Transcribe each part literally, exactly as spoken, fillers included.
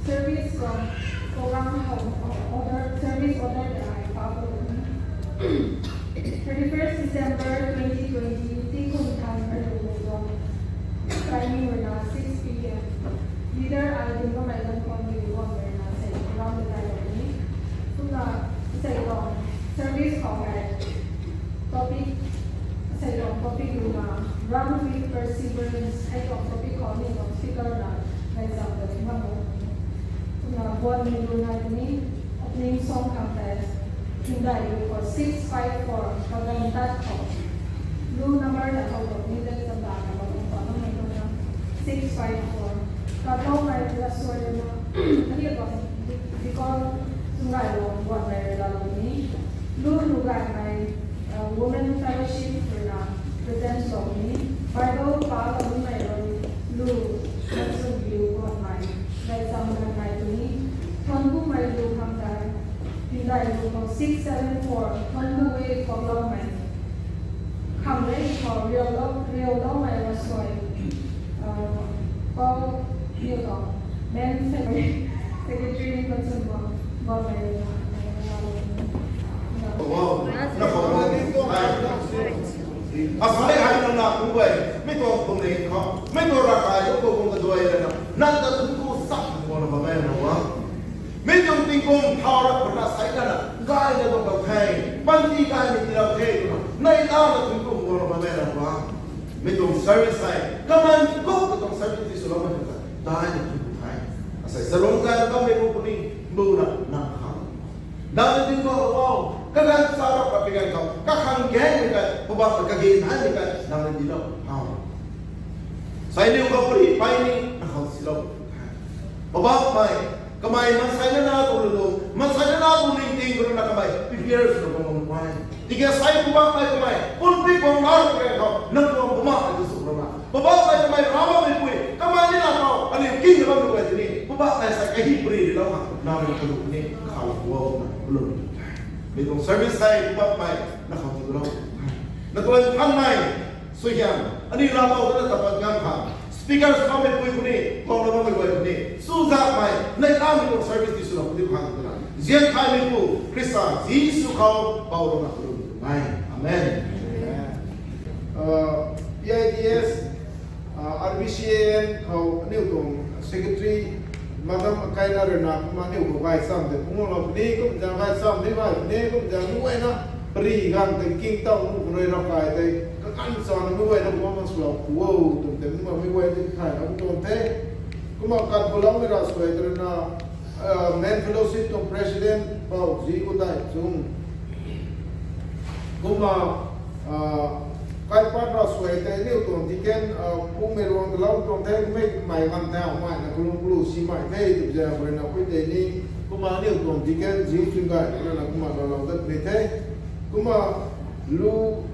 Service program, program order, service order that I follow. Thirty-first December twenty twenty, tingkum than aru lou tuang. Timing ruina six P M. Leader ai ding kamei lung khwan di ruang ruina sei program de tai lou ni. Kumna sei tuang service khou hei topic, sei tuang topic ruina Run with Perseverance, hei tuang topic khou ni tuang speaker na nai zam da tingna mo. Kumna buan ni ruina ni opening song khang tei Hyundai lu khou six five four, kagan tat khou. Lu number na khou khou ni dat zam da na khou khou na mai khou na six five four. Katou mai la suai na, ani bam, because sungai lo buan mai la lo ni. Lu lu gai mai, uh, Women Fellowship ruina present lo ni. Bible pa lo ni mai lo lu, na sun lu buan mai. Gai zam gai mai tu ni. Thon bu mai lu khang tei. Hyundai lu khou six seven four, Thonbuvui Koklongmei. Kham rei khou riau lou, riau loumei la suai. Uh, Paul Niu Tong. Men Secretary, Secretary ni khou chun bam, bam mei la. Wow, na khou bam. Asai hai nang na kum bai, mi tuang kum nei khou, mi tuang ravkai khou kum kaduai na, nang ta thun ku sak kum na bam mei na wa. Mi tuang tingkum thau rap khou na sai na na, gay na tuang bam the, panty gay ni ti rap the, na, nai la na thun ku kum na bam mei na wa. Mi tuang service hai, kaman kum mi tuang service ti sw lou mei na, dai na thun ku the. Asai salung gay na bam mei kum ni, bu na, nang khang. Nang ni ding khou, wow, kagan sa rap ka pi gan khou, kakhang gang ni kai, pabak ka gen hai ni kai, nang ni di lou, how. Sai ni khou pri, pai ni, na khou si lou. Pabak mai, kamei mansei na na tu lu lu, mansei na na tu ning ting kru na kamei, prepare sw na bam mai. Tiki sai pabak mai kamei, pulpit bam na ru kai khou, nang tuang pabak mai tu sw na. Pabak mai kamei, rama mai pui, kamei ni na khou, ani king na bam lu kai tini, pabak mai sai kahi pri ri lou ha, na ri kalu ni, khou wow na, lu. Mi tuang service hai, pabak mai, na khou tu lou. Na tuang phan mai, Suaihiam, ani ravlou ta na tapat ngam kha. Speaker sw bammei pui puni, kong na bammei guay puni. Suzak mai, nai ta mi tuang service ti sw lou puni khang tu na. Zian khai mi pu, Khrista, Jisu khou, bau lou na kalum tu ngai. Amen. Uh, P I D S, uh, R B C A N khou, aniu tuang secretary, Madam Akaina rui na kumna aniu khou gaychamv tei phungc lou puni, kumna gaychamv ni gay puni, kumna mi guayna pary ganv tei king tau nu khou rui ravkai tei kakan chana mi guayna kumna swlou pu o, twmei tei kumna mi guay tei thay na tuang the. Kumna kat bu loumei ravsuai tei rui na, Men Fellowship tuang president Pou Zi Gutai Chung. Kumna kaipat ra suai tei aniu tuang deacon pumei ruang talou tuang the, mei mei gan tau mei na kalung kalu si mei the tw zan khou rui na pui tei ni. Kumna aniu tuang deacon Zi Chung Gay na kumna lou dat mei the. Kumna lu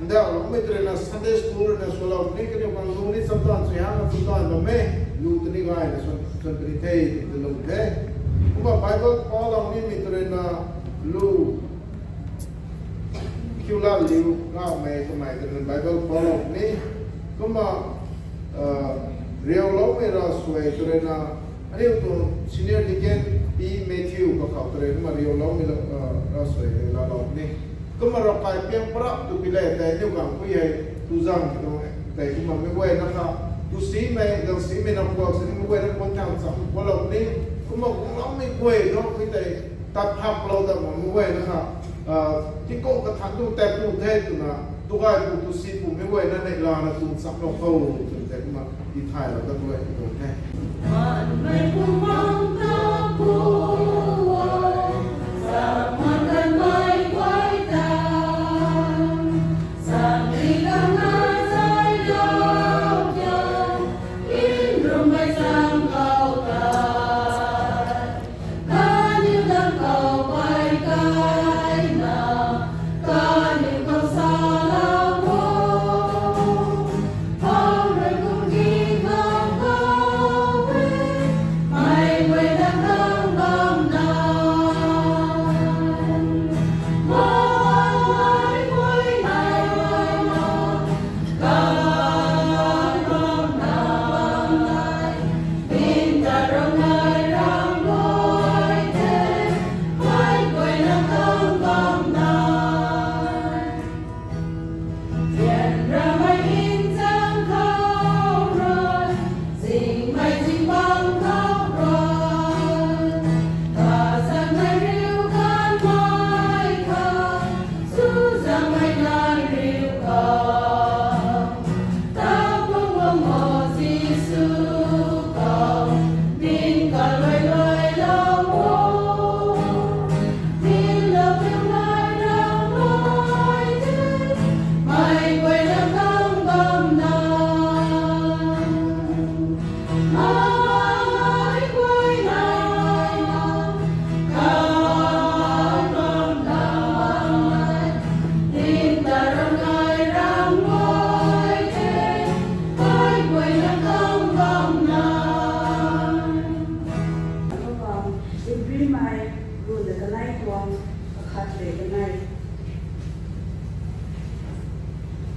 ndauh loumei tei rui na Sunday school rui na swlou ni kaniw kan lu ni samtan sui hang na samtan bam e, lu tei ni gay na swan tei ni the tw lou the. Kumna Bible palou nimei tei rui na lu Khiulal Liu Ramei kamei tei rui na Bible palou ni. Kumna riuloumei ra suai tei rui na aniu tuang senior deacon Pi Matthew kakhou tei rui kumna riuloumei ra suai riu lalou ni. Kumna ravkai piang parap tw pi le tei aniu gang pui hei tu zang tei kumna mei guay na kha tu simei gang simei na puak sini mei guay na puan thang cham pualou ni. Kumna kungloumei guay dou pui tei tat haklou dat mak mei guay na kha tikou kathan tu tap tu the twna tu gay pu tu si pumei guay na neihla na tu chaplou khou tw tei kumna ti thaylou dat guay tu the.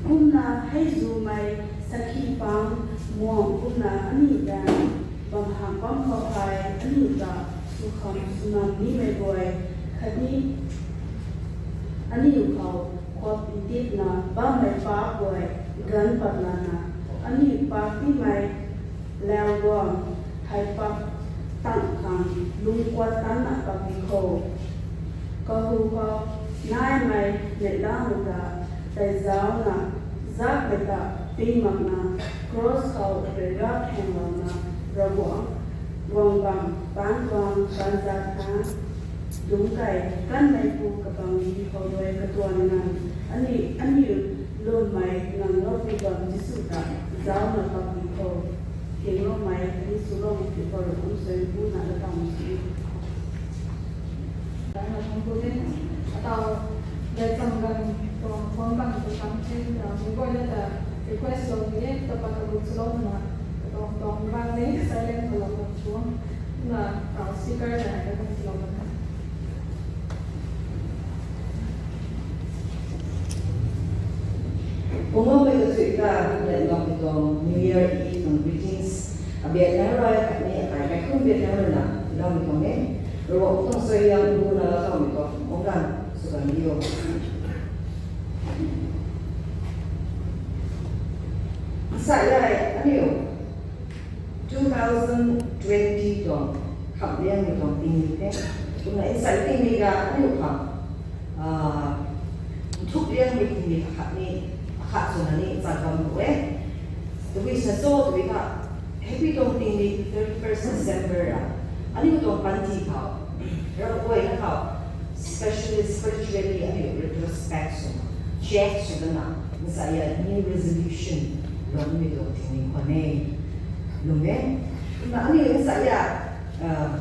Kumna hei zumei sakhi pang muang kumna aniu ta bam hang bam khou hei aniu ta sukham sunam nimei guay khatni aniu khou khuap ntitna bammei pa guay ganv pat lana aniu pa timei lau guang hei pak tang khang lungc kuat tanna pak di kho. Kahu khou naimei neihlamei ta tei zauna zakmei ta ping makna cross khou rui rap henglouna Ravguangc guang bam paan guang paan zat khang dungc kei kanmei pu kabang di khou rui katuan nganv aniu lwmmei nganvlou pu bam Jisu ta zauna pak di kho. Kingloumei aniu swlou pu khou rui kum sui puna latang si. Atau lat cham ganv tuang phone bang tu kam the, mei guayna ta request lou ni e, tapa ta bu swlou na, tuang tuang bang ni silent khou lou kan tuang na, tau speaker na kan swlou na. Pungloumei kachuy ta, lat lou ni tuang New Year Eve tuang greetings abiak nang rui khatni akai kaikhunc biak nang rui na tiloumei tuang e. Ravguangc tuang suaihiam bu na latoumei tuang munglan sw kan diu. Nsa yai aniu two thousand twenty tuang khamh liangmei tuang tingmik the. Kumna nsa tingmik ga aniu khang nthuk liangmei tingmik akhat ni akhat swna ni chat bam ru e. Tabui sa cho tabui kha hei tuang tingmik thirty first December a Aniu tuang panty khou, Ravguay na khou, specially spiritually aniu retrospect sw, check sw lana, nsai a new resolution lungmei tuang tingmik khwan e. Lung e. Kumna aniu nsai a, uh,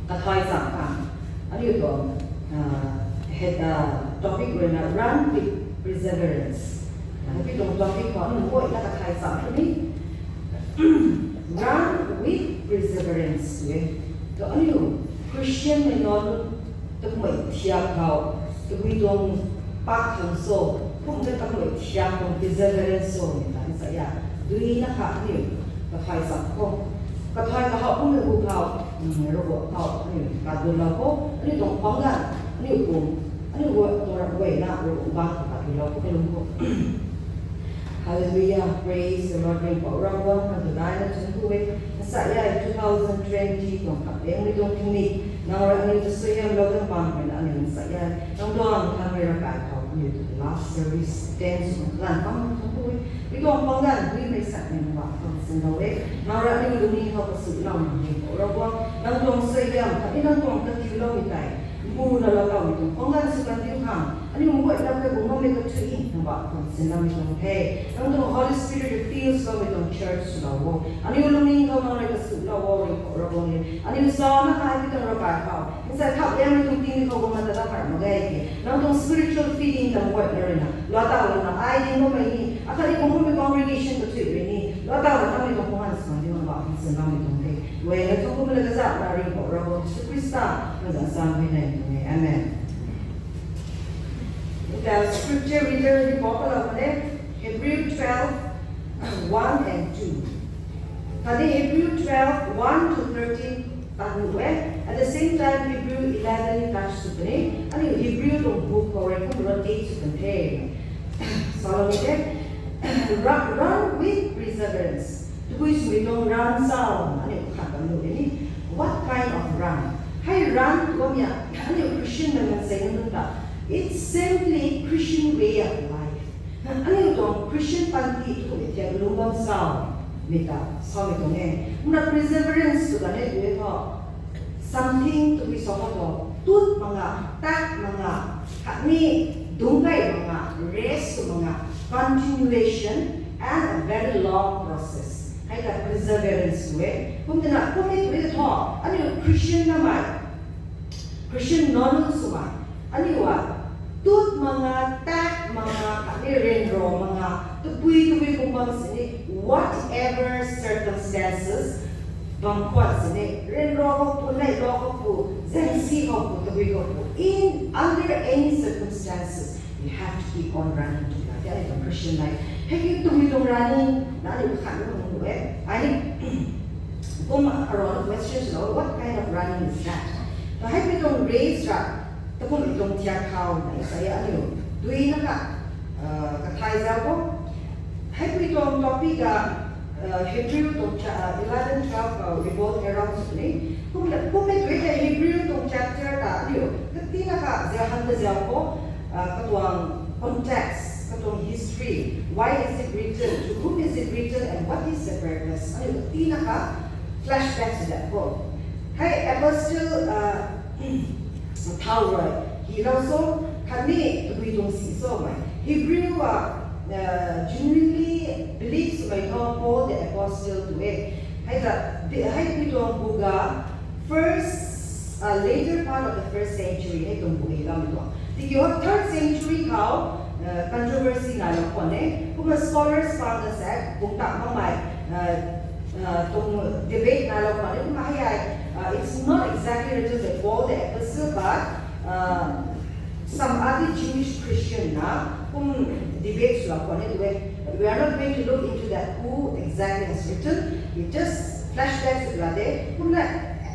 kathay chang khang, aniu tuang, uh, head, uh, topic ruina run with perseverance. Aniu tuang topic khou aniu guay na kathay chang khou ni, run with perseverance e. To aniu Christian mei nunc, tabui thiak khou, tabui tuang pak khang so, kum ta tabui thiak tuang perseverance so, ni ta ni sa ya. Dui na kha aniu, kathay chang khou. Kathay kahou kum mei hu khou, mm, Ravguay khou, aniu, kadulou khou, aniu tuang panggan, aniu kum, aniu guay, tuang Ravguay na, Ravguay bang, kadulou khou, kalum khou. Hallelujah, praise the Lord, ringpou Ravguangc khang ta daina chwn ku e. Nsai a two thousand twenty tuang khat lengmei tuang tingmik, nang rui aniu ta suaihiamlou dam bam rui na aniu nsai a, nang tuang thang rui Ravkai khou aniu ta last service ten sw kan bam tuang ku e. Mi tuang panggan duimei sak ni nang bam tuang sinlou e. Nang rui aniu lungning khou kasuiloumei ringpou Ravguangc, nang tuang suaihiam, khatni nang tuang katiuloumei tei, mbu na lou loumei tuang panggan sw kan diu khang, aniu guay na kha bung mamei kathui nang bam tuang sinloumei tuang the. Nang tuang Holy Spirit reveal swloumei tuang church swlou o. Aniu lungning khou nang rui kasuihlou o, ringpou Ravguangc e. Aniu sa na kha mi tuang Ravkai khou, nsai thap liangmei tuang tingmik khou guang na ta da har mak ge ke. Nang tuang spiritual feeding nang guay na rui na, lou ta lou na, ai ding bammei ni, akhatni bung mamei congregation kathui rui ni, lou ta lou na mi tuang panggan sw kan diu nang bam tuang sinloumei tuang the. Guay na tuang kum la kazak na ringpou Ravguangc Jisu Khrista, nang zan sam hei nai tuang e. Amen. The scripture reader ni pau kalou khou ne, Hebrew twelve, one and two. Khatni Hebrew twelve, one to thirteen tat nu e. At the same time, Hebrew eleven ni tat sw kan e. Aniu Hebrew tuang book khou rui kum rotate sw kan the. Salou ni the, run, run with perseverance. Tabui swmei tuang run sa, aniu khat bam nu e ni. What kind of run? Hei run tw bam ya, aniu Christian mei mansei nunc ta, it's simply Christian way of life. Aniu tuang Christian panty tu kummei thiak lung bam sa, mi ta, samei tuang e. Kumna perseverance tw kan e tw e thu, something tabui sa khou tu, tut mak nga, tak mak nga, khatni dungc kai mak nga, rest sw mak nga, continuation and a very long process. Hei ta perseverance tw e. Kum tina, kummei tw e thu, aniu Christian namei, Christian nunc swmei, aniu a, tut mak nga, tak mak nga, khatni ryanra mak nga, tabui tabui kum bam sini, whatever circumstances, bam khwan sini, ryanra khou pu, neihla khou pu, zaengsi khou pu, tabui khou pu, in under any circumstances, we have to keep on running to God. That is the Christian life. Hei ki tabui tuang running, na ni khat ni hung e. Ai ni, kum around the question, so what kind of running is that? Na hei ki tuang race ra, tabui tuang thiak khou na, sa ya aniu, dui na kha, uh, kathay zau khou. Hei ki tuang topic a, uh, Hebrew tuang cha-, uh, eleven twelve khou revolve around sw ni. Kum, kummei tw e the Hebrew tuang chapter ta aniu, kati na kha zau han ta zau khou, uh, katuang context, katuang history, why is it written, to whom is it written, and what is the purpose? Aniu kati na kha flashback sw dat khou. Hei apostle, uh, thau rui, hylou so, khatni tabui tuang si so mei. Hebrew a, uh, genuinely believe swmei thu Paul the apostle tw e. Hei ta, di-, hei tabui tuang book a, first, uh, later part of the first century hei tuang book e lam tuang. Tiki o third century khou, uh, controversy nai lou khwan e. Kumna scholars pang na sa, kum tak mamei, uh, uh, tuang debate nai lou khwan e. Kumna hei ai, uh, it's not exactly written by Paul the apostle, but, uh, some other Jewish Christian na, kum debate sw lou khwan e tw e. But we are not going to look into that, who exactly has written. We just flashback sw la de. Kumna,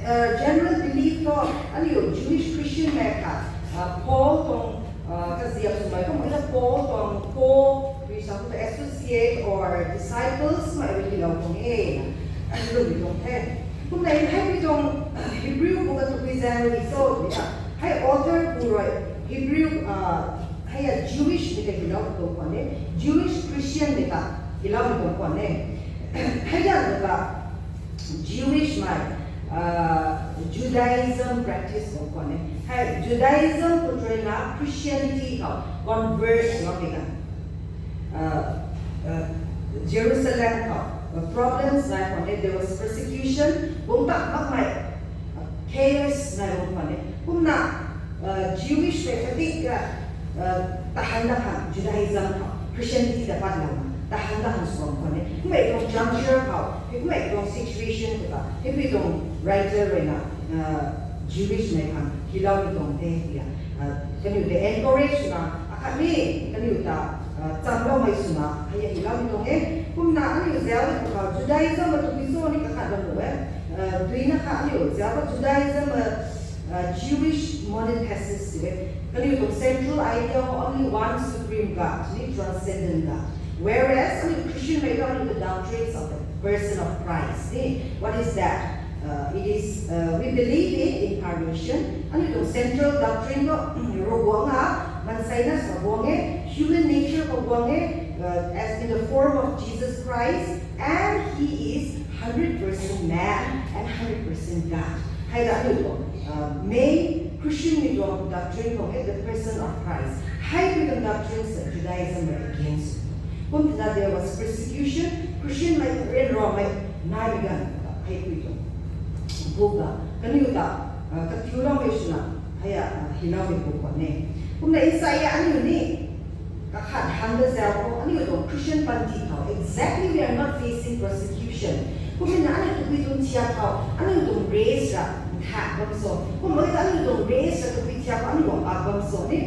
uh, general belief thu, aniu Jewish Christian mei kha, uh, Paul tuang, uh, kaziap swmei, kumna Paul tuang, Paul, for example, the associate or disciples mei rui hylou tuang e, aniu lwmmei tuang the. Kumna hei tabui tuang, uh, Hebrew book a tabui zaeng rui so, hei author pu rui Hebrew, uh, hei a Jewish mei ta hylou tuang khwan e, Jewish Christian mei ta hylou tuang khwan e. Hei ta ta Jewish mei, Judaism practice khou khwan e. Hei Judaism khou ruina Christianity khou convert sw bam e kan. Jerusalem khou problems nai khwan e, there was persecution, bungc ta makmei chaos nai bam khwan e. Kumna Jewish mei kadik ka tahan da khang Judaism khou Christianity ta pat lana tahan da khang sw bam khwan e. Kummei tuang juncture khou, kummei tuang situation khou ta, hei tuang writer ruina Jewish mei khang hiloumei tuang the ya. Kaniw ta encourage swna akhatni kaniw ta chamloumei swna hei hiloumei tuang e. Kumna aniu zauc khou Judaism ma tabui cho ni kakhat bam nuh e. Duina kha aniu zauc Judaism ma Jewish monothesis ti e. Kaniw tuang central idea only one supreme God, ni transcendent God. Whereas aniu Christian mei khou aniu the doctrines of the person of Christ ni. What is that? It is, we believe in incarnation. Aniu tuang central doctrine khou Ravguangc a maanseina sa guang e, human nature khou guang e, as in the form of Jesus Christ, and he is hundred percent man and hundred percent God. Hei ta aniu tuang main Christian mei tuang doctrine khou e, the person of Christ. Hei pui tuang doctrine sa Judaism mei against. Kumna there was persecution, Christian mei ryanramei naimei ganv hei pui tuang bu ga kaniw ta kathiuloumei swna hei hiloumei bu khwan e. Kumna nsai aniu ni kakhat han da zauc khou aniu tuang Christian panty khou exactly we are not facing persecution. Kumna aniu tabui tuang thiak khou aniu tuang race ra nthak bam cho. Kumna aniu tuang race ra tabui thiak khou aniu tuang pak bam cho ni.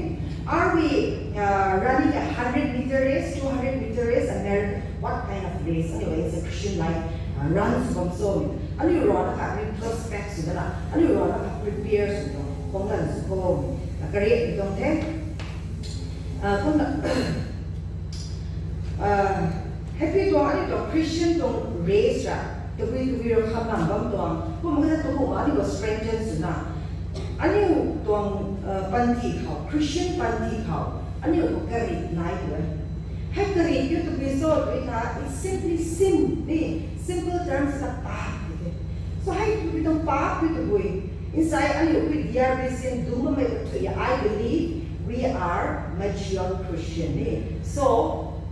Are we running a hundred meter race, two hundred meter race, a marathon? What kind of race? Aniu as a Christian life run sw bam cho ni. Aniu run na kha retrospect sw dana, aniu run na kha prepare sw tuang khwan ganv sw khou ni kariak ni tuang the. Kumna hei pui tuang aniu tuang Christian tuang race ra tabui tabui ra kham nam bam tuang. Kumna tu aniu strengthen swna aniu tuang panty khou, Christian panty khou aniu khou karik nai tu e. Hei karik kiu tabui cho tui tha, it's simply sin ni. Simple terms na paap tei the. So hei tabui tuang paap kiu tabui nsai aniu pui D R B C N dungc bammei kathuic I believe we are mature Christian ni. So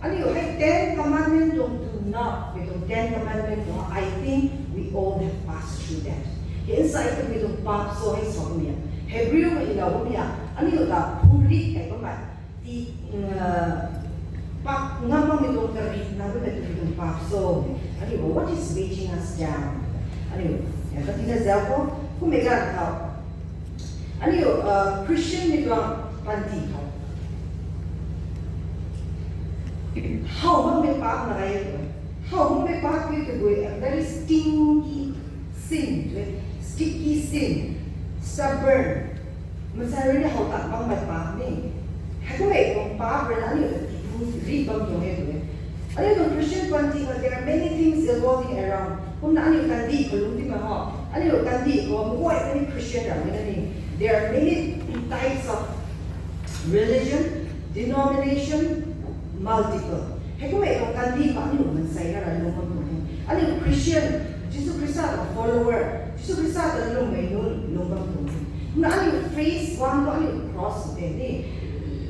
aniu hei Ten Commandment tuang tu na, mei tuang Ten Commandment tuang I think we all have passed through that. Hei nsai tabui tuang paap cho hei sa mi a, Hebrew mei lou mi a, aniu ta phungri kai bammei ti pak ngam makmei tuang karik na bammei tabui tuang paap cho. Aniu what is weighing us down? Aniu katina zauc khou kummei ganv khou aniu Christian mei tuang panty khou how makmei paap na e tu e. How makmei paap kiu tabui a very stinky sin tu e. Sticky sin, stubborn. Mansei rui ni how tak makmei paap ni. Hei kummei tuang paap rui na aniu ta tipu ri bam tuang e tu e. Aniu tuang Christian panty khou there are many things revolving around. Kumna aniu kandih khou lungc timei ho, aniu kandih khou maguay kani Christian ramhmei na ni. There are many types of religion, denomination, multiple. Hei kummei tuang kandih khou aniu mansei na ra lungc bam tuang e. Aniu Christian, Jisu Khrista tuang follower, Jisu Khrista ta lwmmei nunc lungc bam tuang e. Kumna aniu phase one khou aniu cross sw the ni.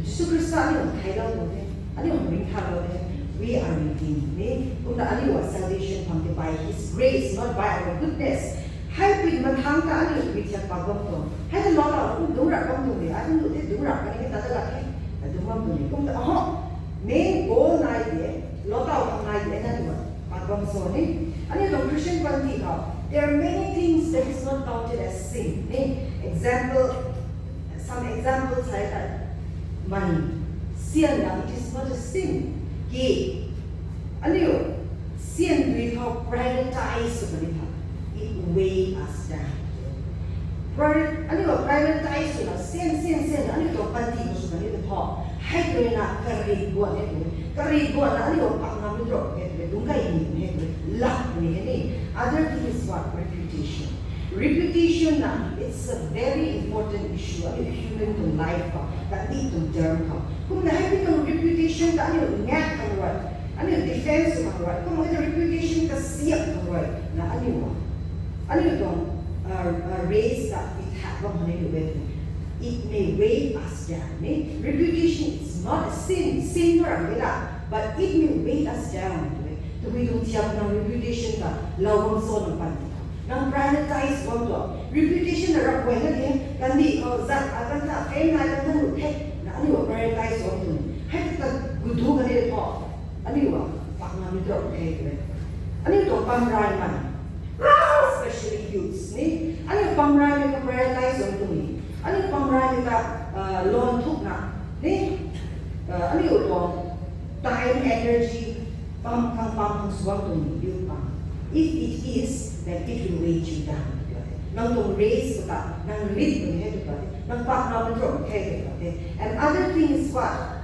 Jisu Khrista aniu theilou tuang the, aniu ringcthaulou the. We are redeemed ni. Kumna aniu a salvation comes by His grace, not by our goodness. Hei pui mathangc ta aniu pui thiak pak bam tuang. Hei ta lou tau kum dungc rap bam tuang ni, aniu tei dungc rap kani hei ta ta lak he, ta dungc bam tuang ni. Kumna aho, main goal nai de, lou tau khang nai de na aniu pak bam cho ni. Aniu tuang Christian panty khou there are many things that is not counted as sin ni. Example, some examples hei ta, money, syan na, it is not a sin. Ki aniu syan dui khou prioritize sw kani tha, it weigh us down. Aniu prioritize swna syan syan syan aniu tuang panty khou sw kani ta tho, hei rui na karik guan e tu. Karik guan na aniu pak ngam mi drop e tu, dungc gay ni e tu, lak ni e ni. Other thing is what? Reputation. Reputation na, it's a very important issue aniu human tuang life khou, kandih tuang term khou. Kumna hei pui tuang reputation ta aniu ngak khang rui, aniu defense khang rui, kumna hei tuang reputation kasiam khang rui na aniu aniu tuang uh, uh, race ta itha bam hane lu e. It may weigh us down. Ne? Reputation is not a sin. Sin ram e la, but it may weigh us down. Tabui tuang thiam nang reputation ta lau bam so nang pan. Nang prioritize bam tu. Reputation na rap wai na de. Kan di kau zat a kan ta fame na kan ta lu the. Na aniu prioritize bam tu. Hai ta gudu kan de tho. Aniu pak na mi drop the. Aniu tu pam rai man. Especially youths ni. Aniu pam rai mi ka prioritize bam tu ni. Aniu pam rai mi ka uh, lon thuk na ni. Uh, aniu tuang time, energy, pam khang pam khang suang tuang ni youth pam. If it is, then it will weigh you down. Nang tuang race ka ta, nang rit tuang he tu ka te, nang pak na man tuang he tu ka te. And other thing is what?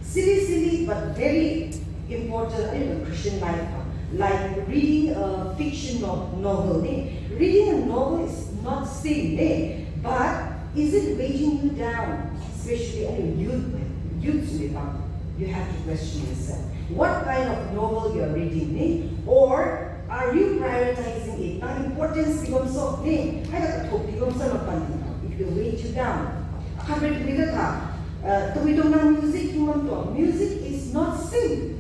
Silly, silly, but very important in the Christian life. Like reading a fiction no- novel. Ne? Reading a novel is not sin, ne? But is it weighing you down? Especially a youth, youth, you have to question yourself. What kind of novel you are reading, ne? Or are you prioritizing it? Nang importance ti bam so, ne? Hai da kathuk ti bam so na pan ti, it will weigh you down. Akhat rit mi da tha, uh, tabui tuang nang music ti bam tu. Music is not sin.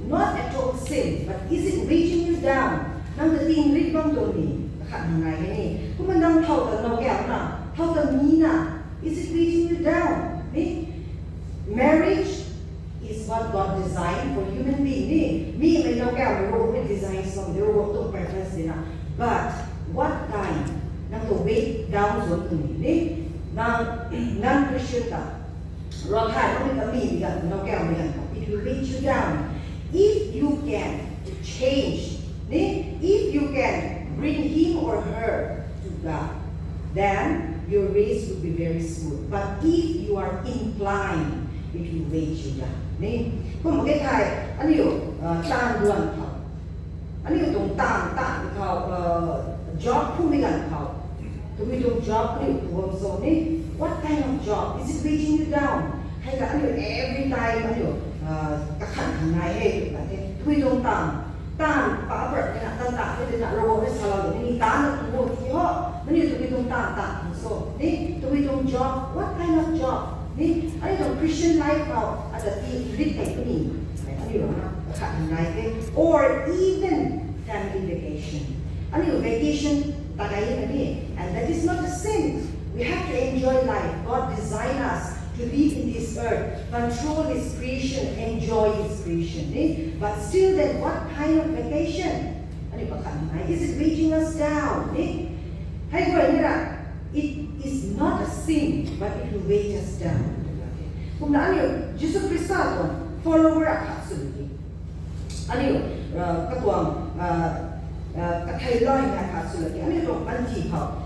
Not at all sin, but is it weighing you down? Nang ta ting rit bam tu ni, khat nang ngai ni. Kumna nang thau ta nau kya na, thau ta mi na, is it weighing you down? Ni? Marriage is what God designed for human being. Ni? Mi mei nau kya mei ro mei design song de ro tu purpose de na. But what time? Nang tu weight down zone tu ni. Ni? Nang, nang Christian ta. Ravkai nang mi kami mi gan, nau kya mi gan, it will weigh you down. If you can change, ni, if you can bring him or her to God, then your race will be very smooth. But if you are inclined, it will weigh you down. Ni, kum ke thai, aniu, uh, tan duan khou. Aniu tuang tan, tan khou, uh, job phu mi gan khou. Tabui tuang job aniu phu bam so ni. What kind of job? Is it weighing you down? Hai ka aniu every time aniu, uh, kakhan khan nai he tu ka the. Tabui tuang tan, tan pa bra ni na, tan tan ni na, ro ni sa la ni, tan na tu ho ti ho. Aniu tabui tuang tan, tan so ni. Tabui tuang job, what kind of job? Ni, aniu tuang Christian life khou, ata ti rit kai tu ni. Aniu na, kakhan khan nai the. Or even family vacation. Aniu vacation ta kai na ni, and that is not a sin. We have to enjoy life. God designed us to live in this earth, control His creation, enjoy His creation. Ni? But still then, what kind of vacation? Aniu pakhat nai, is it weighing us down? Ni? Hai guay ni ra, it is not a sin, but it will weigh us down. Kumna aniu Jisu Khrista tuang follower akhat sw ni. Aniu, uh, katuang, uh, uh, kathei loi na khat sw laki, aniu tuang panty khou.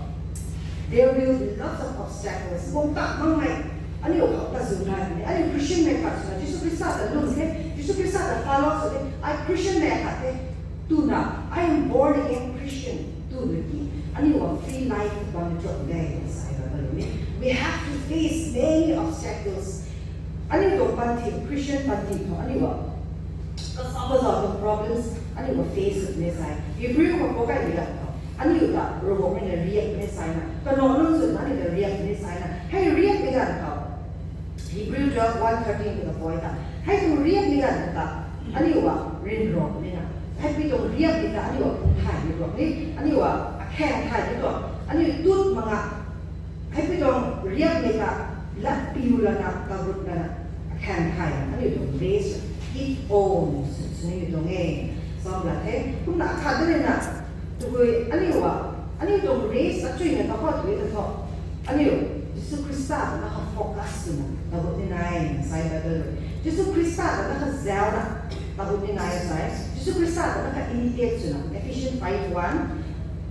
There will be lots of obstacles. Bung tak mang mei, aniu khou ta zun nai ni. Aniu Christian mei khat sw na, Jisu Khrista ta lum the, Jisu Khrista ta follow sw the, I Christian mei khat the, tu na, I am born again Christian, tu na ki. Aniu a free life bam chot de, sai ba ba ni. We have to face many obstacles. Aniu tuang panty, Christian panty khou aniu a kasa kasa tuang problems aniu a face ni sai. Hebrew khou ko kai ni la khou. Aniu ta Ravguangc mei na riak ni sai na. Kano nunc zun aniu ta riak ni sai na. Hei riak ni gan khou. Hebrew twelve, one thirteen ki ta poi ta. Hei tuang riak ni gan ta. Aniu a rin rok ni na. Hei pi tuang riak ni ta aniu a pung thai ni rok ni. Aniu a akhang thai ni rok. Aniu tut manga. Hei pi tuang riak ni ta, lat piu lana, tagut lana, akhan thai, aniu tuang race, it owns, sini tuang e, sam la the, kumna akhat de na, tugui, aniu a, aniu tuang race, achui na, kakot tugui na tho, aniu, Jisu Khrista, na ka focus na, tagut ni nai, sai Bible, Jisu Khrista, na ka zau na, tagut ni nai, sai, Jisu Khrista, na ka imitate na, Ephesians five one,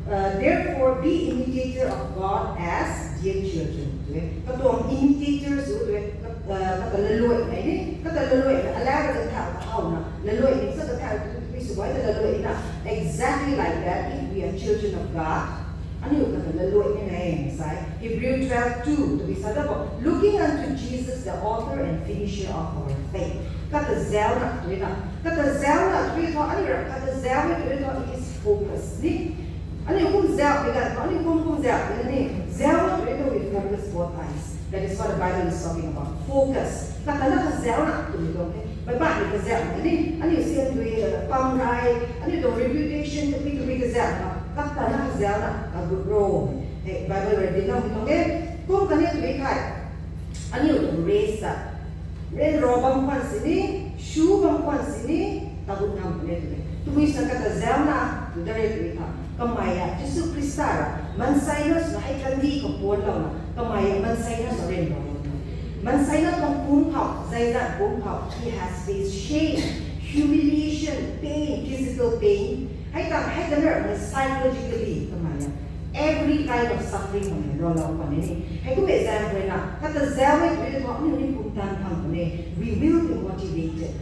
Uh, therefore, be imitator of God as dear children. Tu e, katuang imitator sw tu e, ka, uh, kata lalui mei ni, kata lalui mei, alau ka ta thau na, lalui mei sa ka thau tu, tu sw bai ta lalui na. Exactly like that, if we are children of God, aniu kata lalui ni na e, sai. Hebrew twelve two, tu bi sa da bo, looking unto Jesus, the author and finisher of our faith. Kata zau na, tu na, kata zau na, tu tho, aniu ra, kata zau na, tu tho, it is focus ni. Aniu kum zauh ni ganv khou, aniu kum kum zauh ni, zauh na tw e, we focus both eyes. That is what the Bible is talking about. Focus. Kata na kazauh na tw e tuang the. Bai bai ni kazauh ni, aniu sian tw e, pam rai, aniu tuang reputation, tw e, tw e kazauh na. Kata na kazauh na, a good role. Hey, Bible reading na mi tuang e. Kum kani tw e khai. Aniu tuang race ta. Ren ro bam khwan sini, shu bam khwan sini, tagut nam pune tw e. Tw e sa kata zauh na, tw da re tw e tha. Kamei a, Jisu Khrista ra, mansei na sw hei kandi khou puan lou na, kamei a, mansei na sw ren ro bam na. Mansei na tuang pum khou, zai zat pum khou, he has faced shame, humiliation, pain, physical pain. Hei tang, hei tang na, psychologically, kamei a. Every kind of suffering hei rui lou khwan e ni. Hei kum e zan rui na, kata zauh e tw e tho, aniu ni pumtan phang khwan e. We will be motivated.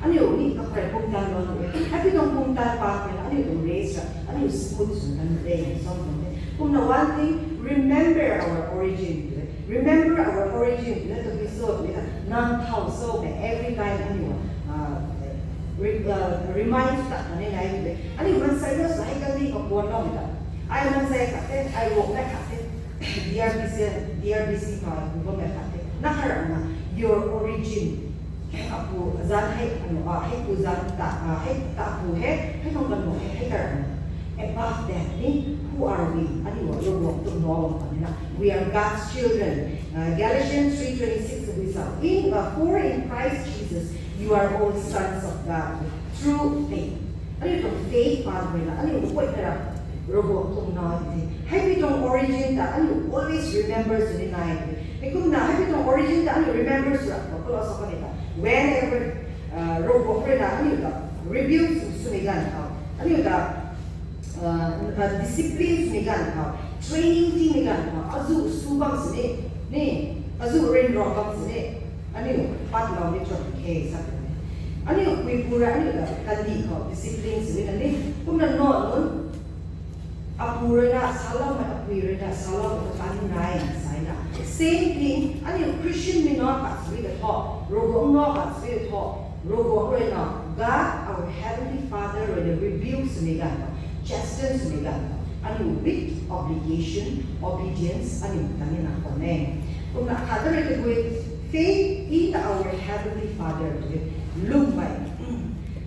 Aniu ni kakhou rui pumtan lou khwan e. Hei pi tuang pumtan pa khwan e, aniu tuang race ra, aniu smooth sw tan de, song khwan e. Kumna one thing, remember our origin. Remember our origin. Let the result, let the, nang thau so, every time aniu, uh, re-, uh, remind ta, aniu nai de. Aniu mansei na sw hei kandi khou puan lou ta. Ai mansei khat the, ai Ruangmei khat the, D R B C, D R B C khou, Ruangmei khat the. Na kha ra na, your origin. Apu zan hei, anu, ah, hei pu zan ta, ah, hei ta pu hei, hei nung kan mo hei, hei kha ra na. Above that, ni, who are we? Aniu, Ruangmei tuang na, ni na. We are God's children. Uh, Galatians three twenty-six, we saw, in, uh, for in Christ Jesus, you are all sons of God through faith. Aniu tuang faith pan rui na, aniu mukoi tara, Ravguangc tuang na di the. Hei pi tuang origin ta, aniu always remember sw ni nai di the. Hei kumna, hei pi tuang origin ta, aniu remember sw ra, ko lo sa ko ni ta. Whenever, uh, Ravguangc rui na, aniu ta, rebuke sw, sw ni ganv khou. Aniu ta, uh, uh, discipline sw ni ganv khou. Training ti ni ganv khou. Azu sw bam sini, ni, azu rin ro bam sini. Aniu pat lou ni chon khe sa kan e. Aniu pui pu ra aniu ta kandi khou discipline sw na ni. Kumna no nun. Apu rui na salou mei, apui rui na salou mei ta ni nai sa na. Same thing, aniu Christian mi no khat sw ta tho, Ravguangc no khat sw ta tho, Ravguangc rui na, God, our Heavenly Father rui na rebuke sw ni ganv khou, chasten sw ni ganv khou. Aniu with obligation, obedience, aniu ta ni na khwan e. Kumna khat rui ta gui, faith in our Heavenly Father tw e, lung mei.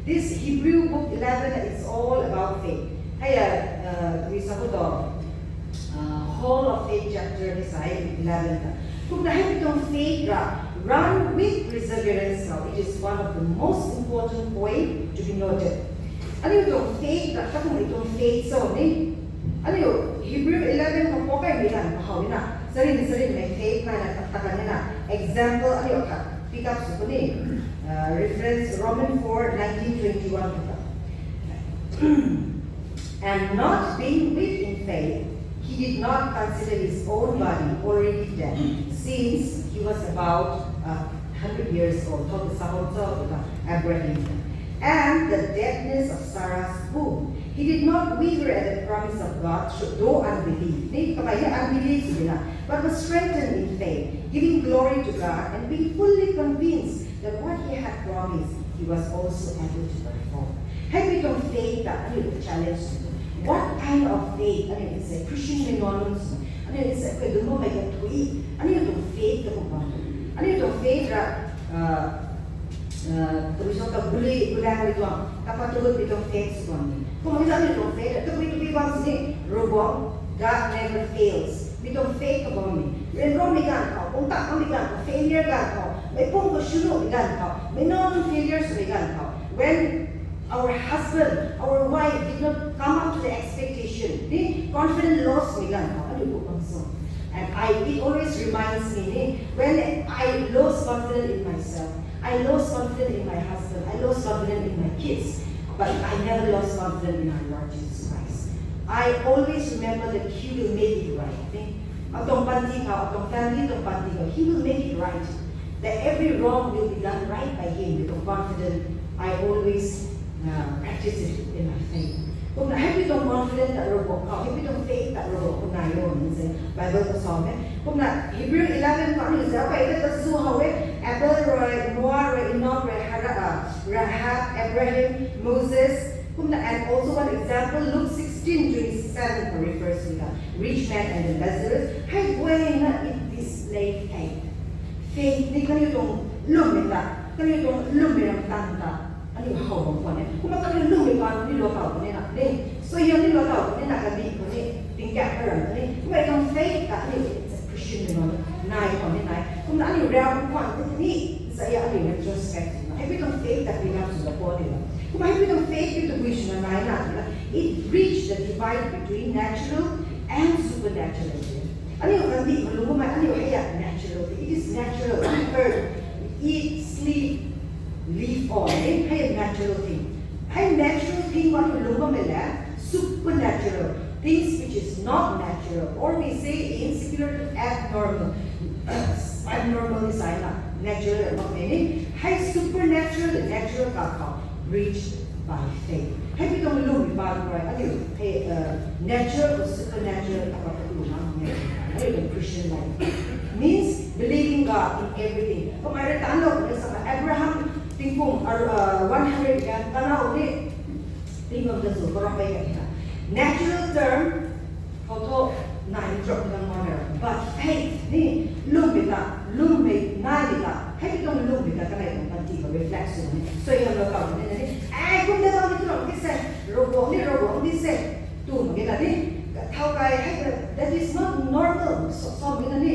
This Hebrew book eleven is all about faith. Hei a, uh, we saw the, uh, whole of faith chapter ni sa e eleven ta. Kumna hei pi tuang faith ra, run with perseverance now. It is one of the most important point to be noted. Aniu tuang faith ra, katuang aniu tuang faith so ni. Aniu Hebrew eleven khou pok kai mi ganv khou ni na. Sarin, sarin mei faith na na kata kan ni na. Example, aniu khat pick up sw puni. Uh, reference Roman four nineteen twenty-one. And not being weak in faith, he did not consider his own body already dead, since he was about a hundred years old. Tho the Sabbath of Abraham. And the deadness of Sarah's womb. He did not waver at the promise of God, though unbelief. Ni, kamei ni unbelief sw na, but was strengthened in faith, giving glory to God, and being fully convinced that what he had promised, he was also able to perform. Hei pi tuang faith ta, aniu ta challenge sw. What kind of faith? Aniu ta sa Christian mi no nun sw. Aniu ta sa koi dun mo mei ka thui. Aniu tuang faith ta kum bam. Aniu tuang faith ra, uh, uh, tui so ta guli, gulang ri tuang, ta pa tu pi tuang faith sw bam ni. Kum mi ta aniu tuang faith ra, tw pi tw pi bam sini, Ravguangc, God never fails. Mi tuang faith ka bam ni. Ren ro mi ganv khou, kum ta mi ganv khou, failure ganv khou, mei pum khou shunu mi ganv khou, mei no nun failure sw mi ganv khou. When our husband, our wife did not come up to the expectation, the confidence loss mi ganv khou, aniu kum bam so. And I, it always reminds me, ni, when I lost confidence in myself, I lost confidence in my husband, I lost confidence in my kids, but I never lost confidence in our Lord Jesus Christ. I always remember that he will make it right. Ni, atuang panty khou, atuang family tuang panty khou, he will make it right. That every wrong will be done right by him, with the confidence I always, uh, practice it in my faith. Kumna hei pi tuang confidence ta Ravguangc khou, hei pi tuang faith ta Ravguangc khou nai o ni sa Bible khou sa e. Kumna Hebrew eleven khou aniu zauc kai ta ta zu how e, Abel rui, Noah rui, Enoch rui, Hara-, uh, Rahab, Abraham, Moses. Kumna, and also one example, Luke sixteen twenty-six. seven refers to the rich man and the Lazarus. Hei guayna it displayed faith. Faith ni kaniw tuang lwmmei ta, kaniw tuang lwmmei ram tan ta, aniu how bam khwan e. Kumna kaniw lwmmei pan ni lou tau ni na ni. So yam ni lou tau ni na kaniw ni tingkak ka ram ni. Kumna tuang faith ta aniu Christian ni na nai khwan ni nai. Kumna aniu ram khwan ni ni. Sa ya aniu retrospect na. Hei pi tuang faith ta pick up sw la po ni na. Kumna hei pi tuang faith pi tuang mission na nai na ni na. It bridged the divide between natural and supernatural. Aniu kandih kalung bammei aniu hei ya natural. It is natural. Aniu earth, eat, sleep, live on. Hei ya natural thing. Hei natural thing aniu lung bammei le supernatural things which is not natural, or we say in secular term abnormal. Abnormal is ai na natural bammei ni. Hei supernatural le natural ka khou bridged by faith. Hei pi tuang lwmmei pan rui aniu hei natural or supernatural apa katu na ni. Aniu tuang Christian life means believing God in everything. Kamei rui tan lou ni sa Abraham tingkum one hundred gan kanau ni tingkum ta zu karam pai ka ni na. Natural term khou thu nai drop na mo na, but faith ni lwmmei ta, lwmmei nai ni ta, hei pi tuang lwmmei ta kanei tuang panty khou reflect sw ni. So yam lou tau ni na ni, ai kum da tau ni tu ram di se, Ravguangc ni Ravguangc di se, tu mak ge na ni, thau kai hei ka, that is not normal. So, so mi na ni,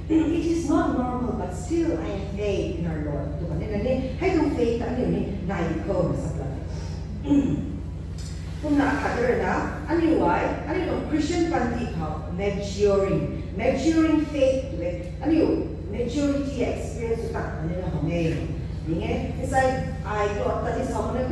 it is not normal, but still I have faith in our Lord. Tu mak ni na ni, hei tuang faith ta aniu ni nai di khou na sa plan. Kumna akhat rui na, aniu ai, aniu tuang Christian panty khou maturing, maturing faith tu e. Aniu maturity experience tu tak aniu na hong e. Ning e, inside I thought that is how I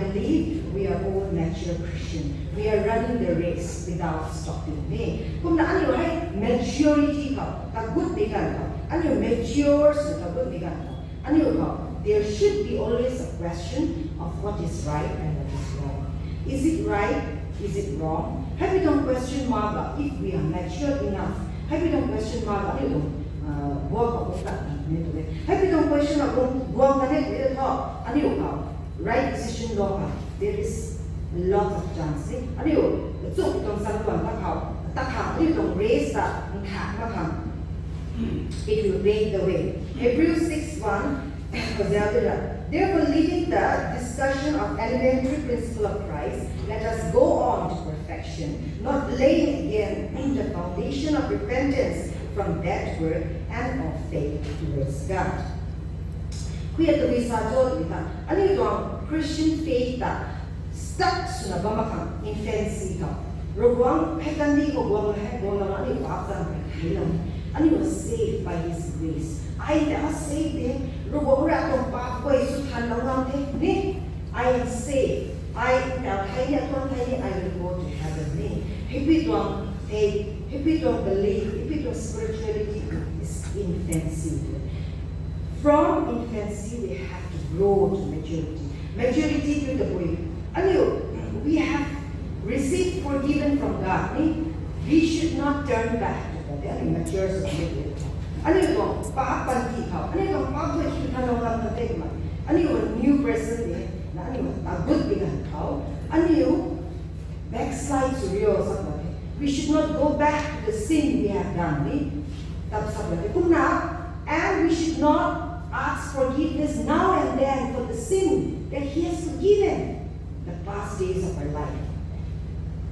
believe we are all mature Christian. We are running the race without stopping. Ni, kumna aniu hei maturity khou kagut di ganv khou, aniu mature sw kagut di ganv khou, aniu khou, there should be always a question of what is right and what is wrong. Is it right? Is it wrong? Hei pi tuang question ma ga, if we are mature enough, hei pi tuang question ma ga, aniu tuang, uh, guang khou kum ta ni tu e. Hei pi tuang question a kum guang ka ni tu e tho, aniu khou right decision lou ka, there is a lot of chance. Aniu chu tuang san tuang ta khou, ta khang aniu tuang race ta ntha ma khang, it will pave the way. Hebrews six one, therefore, leaving the discussion of elementary principle of Christ, let us go on to perfection, not laying again the foundation of repentance from dead work and of faith towards God. Khuya tabui sa cho tui ta, aniu tuang Christian faith ta stuck swna bam mak khang infancy khou. Ravguangc hei kandih khou guang hei guang na aniu paap zan hei thei lou. Aniu was saved by His grace. Ai ta saved de. Ravguangc rui atuang paap guay sw than lou ngam the. Ni, I am saved. Ai ta thei ni, atuang thei ni, I will go to heaven ni. Hei pi tuang faith, hei pi tuang belief, hei pi tuang spirituality is infancy. From infancy, we have to grow to maturity. Maturity tu tabui. Aniu, we have received forgiven from God. Ni, we should not turn back to God. Aniu mature sw ni. Aniu tuang paap panty khou, aniu tuang paap guay sw than lou ngam the ma. Aniu new person ni. Na aniu ta gut di ganv khou, aniu backslide sw rio sa mak the. We should not go back to the sin we have done. Ni, tap sa mak the. Kumna, and we should not ask forgiveness now and then for the sin that He has forgiven the past days of our life.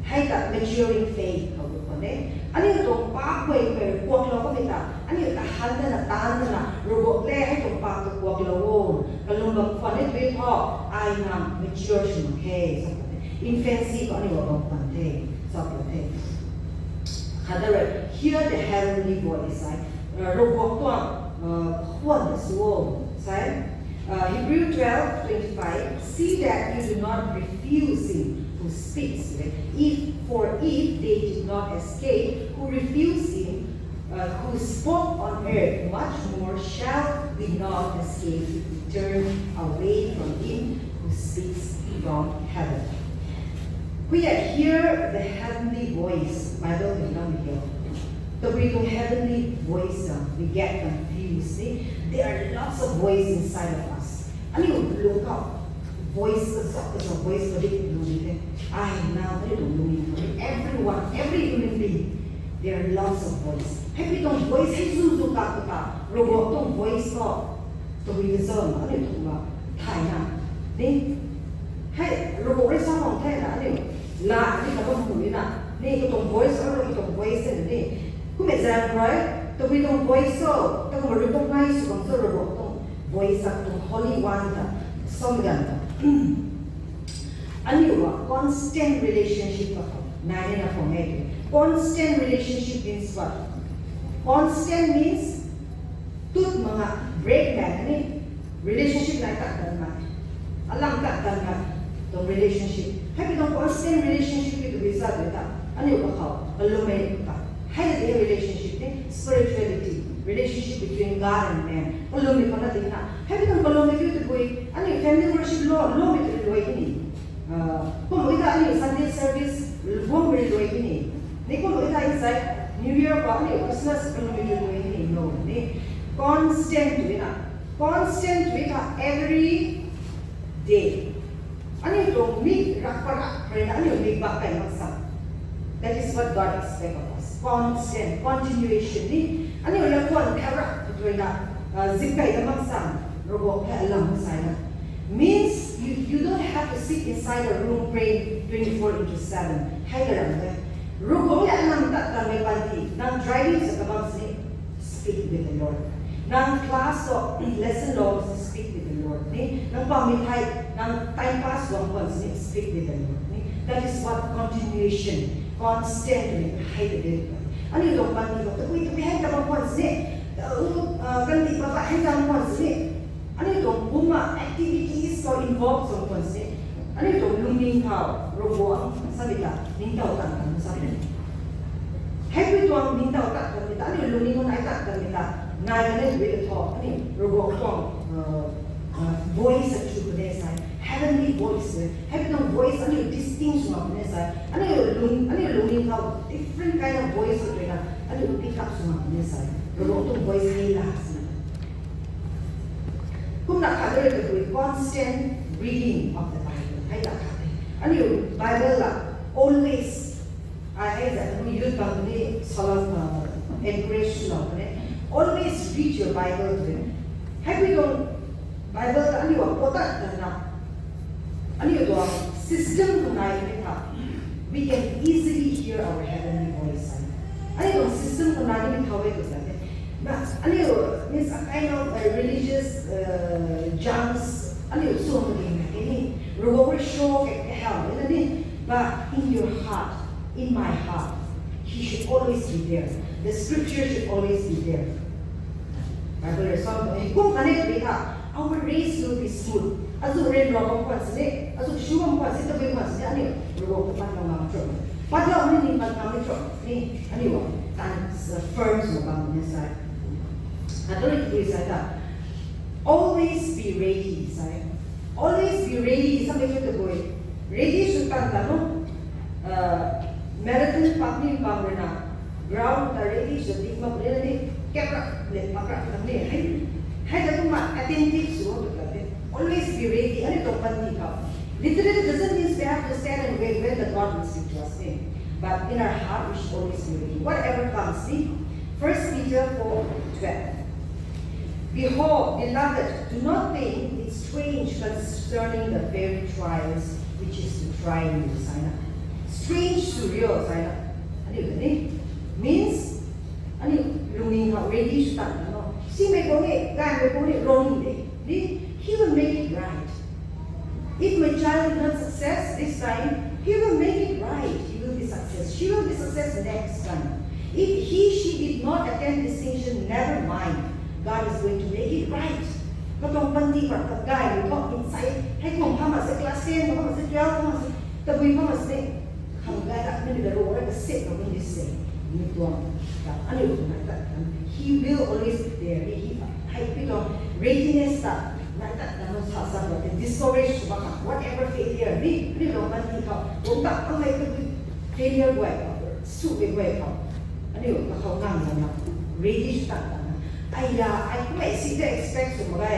Hei ta maturing faith khou tu khwan e. Aniu tuang paap guay guay kuak lou kamei ta, aniu ta han na na tan na na, Ravguangc le hei tuang paap ta kuak lou o, kalum bam khwan e tui tho, ai na mature sw mak khe sa khwan e. Infancy khou aniu bam khwan the, sa khwan the. Khat da rui, hear the heavenly voice, ai, uh, Ravguangc tuang, uh, khwan na sw o, sai. Uh, Hebrew twelve twenty-five, see that you do not refuse him who speaks, if, for if they did not escape who refused him, uh, who spoke on earth, much more shall we not escape if we turn away from him who speaks from heaven. We hear the heavenly voice, Bible in Lam hill. Tabui tuang heavenly voice, uh, we get confused. See? There are lots of voice inside of us. Aniu lung khou Voice kazauh kazauh voice padik lu di the. Ai na aniu tuang lungning khou everyone, every human being, there are lots of voice. Hei pi tuang voice hei zu zu ka kata Ravguangc tuang voice khou tabui kazauh na aniu tuang la thay na ni. Hei Ravguangc rui sa bam the na aniu la ni kabam hu ni na ni katuang voice aniu katuang voice ni. Kum e zan rui tabui tuang voice so takum recognize sw bam so Ravguangc tuang voice sa tuang holy one ta som gan ta. Aniu a constant relationship ka khou nai ni na khou ngai tu. Constant relationship means what? Constant means tut manga break nai ni relationship nai tak tan ma. Alang tak tan ma tuang relationship. Hei pi tuang constant relationship ki tabui sa tu ta. Aniu ka khou kalummei ta. Hei na di relationship ni spirituality, relationship between God and man. Kalummei khou na di na. Hei pi tuang kalummei ki tabui aniu family worship lo, lo mei tu luai ni. Kum e ta aniu Sunday service guang rui luai ni. Ni kum e ta inside New Year khou aniu Christmas kum rui luai ni no ni. Constant tu na. Constant tu ta every day. Aniu tuang mi rak pa rak rui na aniu mi bak kai mak sa. That is what God expects of us. Constant, continuation ni. Aniu la kuan kha rak rui na zip kai ta mak sa. Ravguangc hei alam sai na. Means you, you don't have to sit inside a room praying twenty-four into seven. Hei ka ram de. Ravguangc le alam tat tanmei panty, nang driving sa kabam sini, speak with the Lord. Nang class o, lesson lo, speak with the Lord. Ni, nang pamei thei, nang time pass lo, kon sini, speak with the Lord. Ni, that is what continuation, constant ni, hei de de. Aniu tuang panty khou, tabui tabui hei kabam kon sini, uh, kan di ba ba hei kabam kon sini. Aniu tuang kumna activities khou involve sw khwan se. Aniu tuang lungning khou Ravguangc samei ta ningtow tan tan samei. Hei pui tuang ningtow tan tan mi ta aniu lungning khou nai tan tan mi ta nai kan e tui ta tho aniu Ravguangc tuang voice a chu pune sai, heavenly voice. Hei pui tuang voice aniu distinct sw mak pune sai. Aniu lung aniu lungning khou different kind of voice sw tui na aniu pick up sw mak pune sai. Ravguangc tuang voice hei la sw Kumna khat rui tabui constant reading of the Bible. Hei ta khat e. Aniu Bible la always, ai hei zat tabui youth bang ni salam encourage lou ne. Always read your Bible tui. Hei pui tuang Bible ta aniu a potat tan na. Aniu tuang system khou nai ni tha, we can easily hear our heavenly voice. Aniu tuang system khou nai ni tha e tu ta te. Na, aniu means a kind of a religious uh, jumps. Aniu suang ni na ke ni. Ravguangc rui show ke ke hau ni na ni. But in your heart, in my heart, he should always be there. The scripture should always be there. Bible rui sa tu e. Kum kane tu e tha. Our race will be smooth. Azu ren ro bam khwan sini, azu shu bam khwan sini, tabui khwan sini, aniu Ravguangc ta pat lou ngam cho. Pat lou ni ni pat ngam ni cho. Ni, aniu tan firm sw bam ni sai. Atu ni tui sai ta. Always be ready, sai. Always be ready, samei tu tabui. Ready sw tan ta no. Uh, marathon pak ni bam rui na. Ground ta ready sw di mak rui na ni. Kep rak, le pak rak na ni. Hei, hei ta kumna attentive sw tu ta te. Always be ready. Aniu tuang panty khou. Literally doesn't mean we have to stand and wait when the God will speak to us. Eh. But in our heart, we should always be ready. Whatever comes, see? First Peter four twelve. Behold, beloved, do not think it strange concerning the very trials which is to try you, sai na. Strange sw rio, sai na. Aniu ta ni. Means, aniu lungning khou ready sw tan no. Simei kou ni, gaymei kou ni, ro ni de. Ni, he will make it right. If my child did not success this time, he will make it right. He will be success. She will be success next time. If he, she did not attain distinction, never mind. God is going to make it right. Katuang panty pat kat gay ni thok inside. Hei kum pha ma se class ten, pha ma se twelve, pha ma se tabui pha ma se. Khang gay rak ni da ro rak ka sep rak ni se. Ni tuang. Aniu tuang nai tat kan. He will always be there. Ni he hei pi tuang readiness ta nai tat kan sa sa rak discourage sw bam kha. Whatever failure ni, aniu tuang panty khou. Kum ta ang nai tabui failure guay khou. Sw guay khou. Aniu kakhou ngang na na. Ready sw tan tan na. Ai ya, ai kumei si de expect sw mak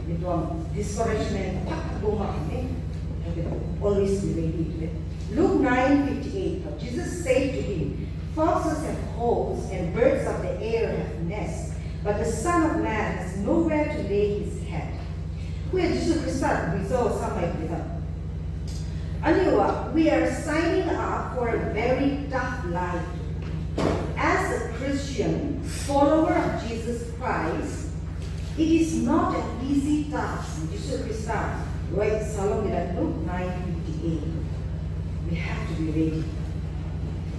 ge. Tuang discouragement, phat phat bung mak ni. Always be ready to it. Luke nine fifty-eight, Jesus said to him, "Foxes have holes and birds of the air have nests, but the Son of Man has nowhere to lay his head." Kum e Jisu Khrista rui cho samei tei ta. Aniu, we are signing up for a very tough life. As a Christian, follower of Jesus Christ, it is not an easy task. Jisu Khrista rui salou e, Luke nine fifty-eight. We have to be ready.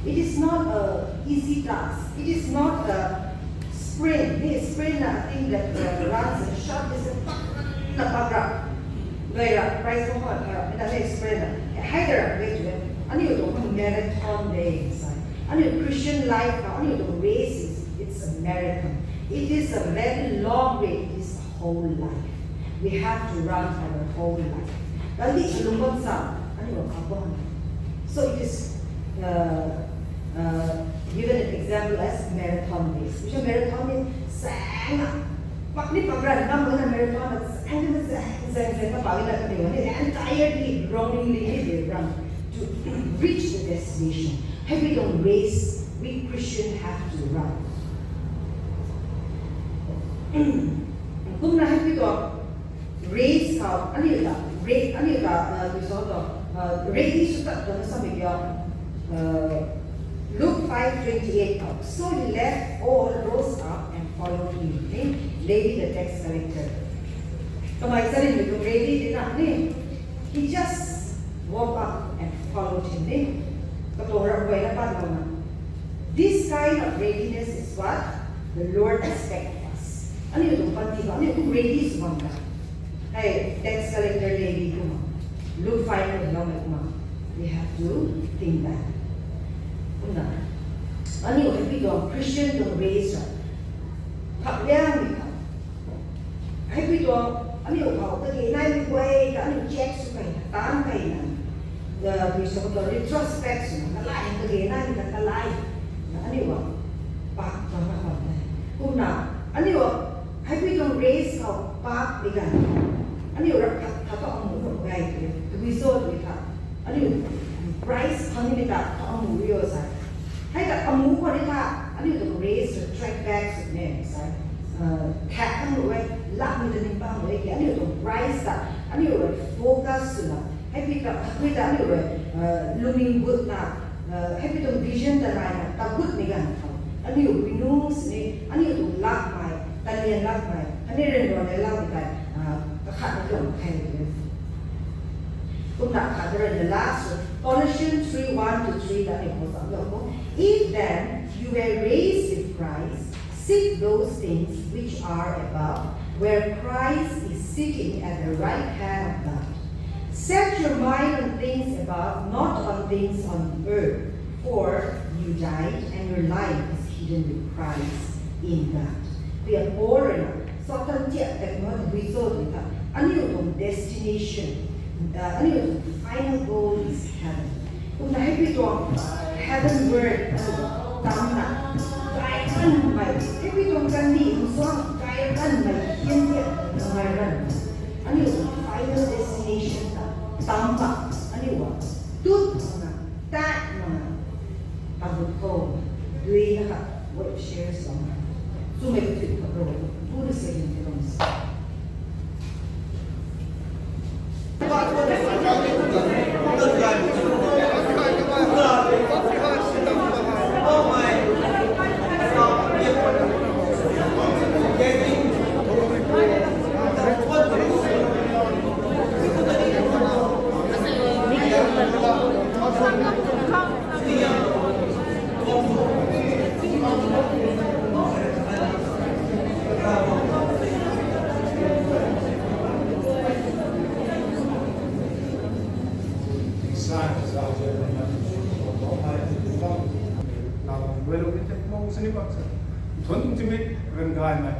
It is not a easy task. It is not a sprint. Ni sprint na, I think that, uh, runs in short distance. Na pak ra. Dui ra, prize ko hot ra. Ni na ni sprint na. Hei ra, wait, wait. Aniu tuang marathon de sa. Aniu Christian life na, aniu tuang race is, it's a marathon. It is a very long way. It is a whole life. We have to run our whole life. Kandih kalung bam sa, aniu khou bam. So it is, uh, uh, given an example as marathon race. Which a marathon ni sang na, pak ni pak ra, nam na marathon na sang na, sang, sang, sang na pak na kaniw ni entirely, groaningly ni they run to reach the destination. Hei tuang race we Christian have to run. Kumna hei tuang race khou, aniu ta, race, aniu ta, uh, tui so tuang, uh, ready sw tat tuang na samei kiu, uh, Luke five twenty-eight khou. So he left all, rose up and followed him. Ni, Levi the tax collector. Kamei charynmei tuang ready di na ni. He just woke up and followed him. Ni, katuang ramh guay na pat lou na. This kind of readiness is what the Lord expects of us. Aniu tuang panty khou, aniu kum ready sw bam ta. Hei, tax collector Levi kumna, Luke five khou loumei kumna, we have to think that. Kumna, aniu hei pi tuang Christian tuang race ra, phak liangmei khou, hei pi tuang, aniu khou kage naimei guay ta aniu check sw key na, taanc key na, uh, tui so tuang retrospect swna, kalai kage naimei ta kalai, na aniu a, pak tuang na khou tei. Kumna, aniu a, hei pi tuang race khou pak di ganv, aniu rap khat khat tu amu khou gay tei, tui so tui khat, aniu prize phang ni ta tu amu rio sa. Hei ta amu khou ni ta, aniu tuang race track back sw ne sa. Uh, thak kan lu e, lak ni ta ning bam lu e ki, aniu tuang prize ta, aniu rui focus swna. Hei pi ta, hei pi ta aniu rui, uh, lungning gut na, uh, hei pi tuang vision ta nai na, ta gut ni ganv khou. Aniu binung sini, aniu tuang lakmei, ta lian lakmei, aniu rui rui ne lakmei ta, uh, kakhat na tuang key ni. Kumna khat rui na last, Colossians three one to three ta ni khou sa lo ko. If then you were raised with Christ, seek those things which are above, where Christ is sitting at the right hand of God. Set your mind on things above, not on things on earth. For you died, and your life is hidden with Christ in God. Pi a Paul rui na, Satan tiak tak na tabui cho tui ta, aniu tuang destination, uh, aniu tuang final goal is heaven. Kumna hei pi tuang heavenward, aniu tuang tam na, gay ranmei, hei pi tuang kandih nsuang gay ranmei, hian tiak na gay ranmei. Aniu tuang final destination ta, tam na, aniu a, tut na, tat na, tabut khou, dui na kha, wait, share song. Sumei ka tui kha ro, bu na se hin ka ro. Thuan tuang timei, ran gaymei,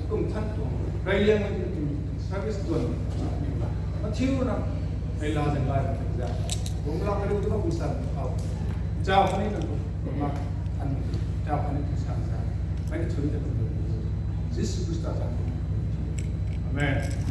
kum than tuang, rey liangmei tuang timei, service tuang, mathiu na, rey la zan gaymei tuang zan. Bung lak kariu tu kum san, au. Chau kani na, ma, an, chau kani tu san zan. Mei ni chun ta kum. Jisu Khrista zan. Amen.